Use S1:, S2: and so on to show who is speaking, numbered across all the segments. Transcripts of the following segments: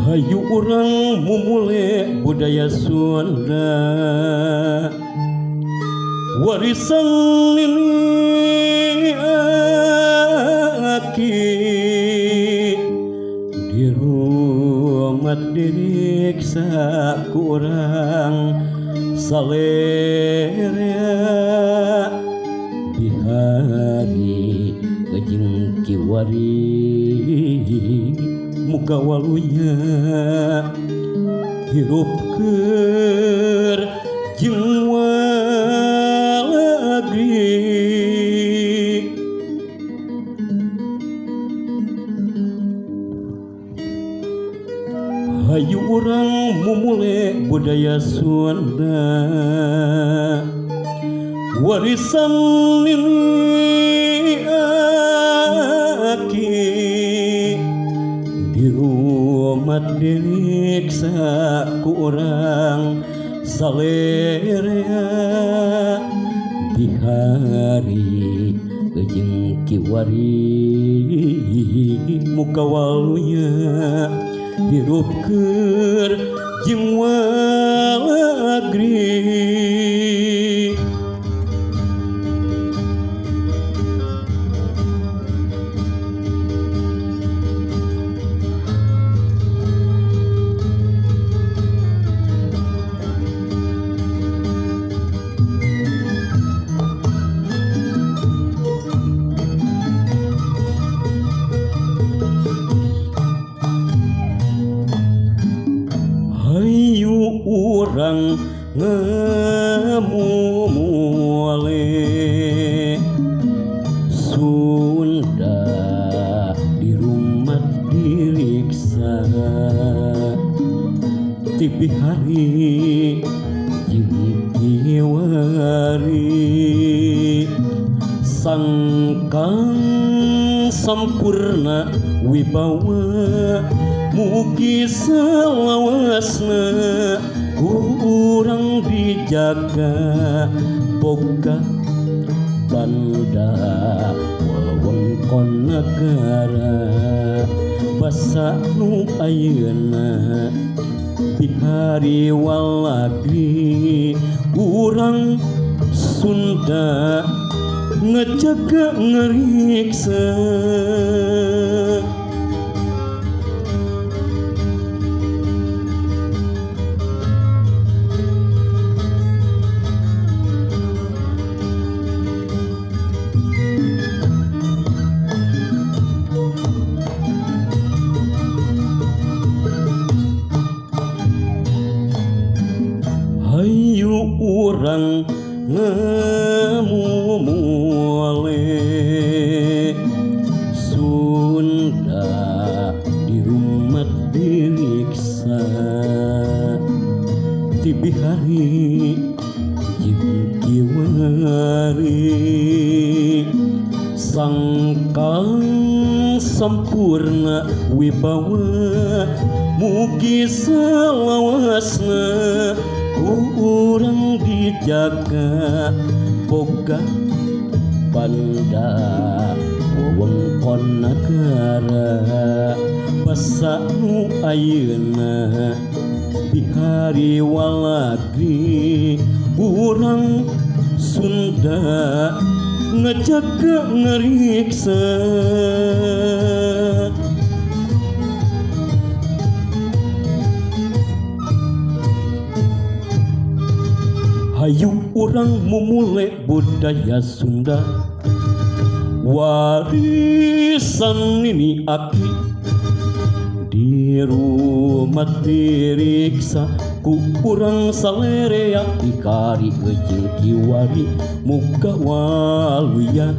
S1: Hayu urang mumule budaya Sunda warisan nini aki di rumat diriksa kurang salerea bihari jeung kiwari muka walunya hirup keur jeung walagri. Hayu urang mumule budaya Sunda warisan nini aki di rumat diriksa ku urang salerea bihari jeung kiwari muka walunya hirup keur jeung walagri. Hayu urang ngemumule Sunda di rumat diriksa ti bihari jeung kiwari sangkang sampurna wibawa mugi selawasna ku urang dijaga boga banda wewengkon nagara basa nu ayeuna bihari walagri urang Sunda ngejaga ngeriksa. Hayu urang ngemumule Sunda di rumat diriksa ti bihari jeung kiwari sangkang sampurna wibawa mugi selawasna ku urang dijaga boga banda wewengkon nagara basa nu ayeuna bihari walagri urang Sunda ngejaga ngeriksa. Hayu urang mumule budaya Sunda warisan nini aki di rumat diriksa ku urang salerea ikari jeung kiwari muka waluya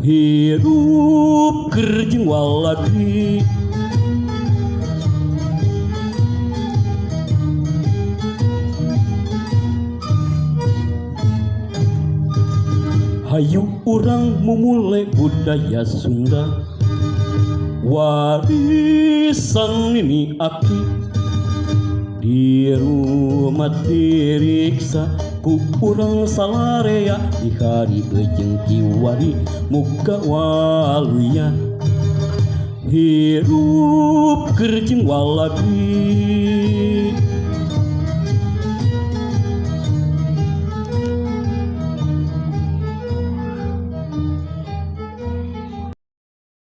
S1: hirup keur jeung walagri. Hayu urang mumule budaya Sunda warisan nini aki di rumat diriksa ku urang salarea bihari jeung kiwari muka waluya Hirup keur jeung walabi.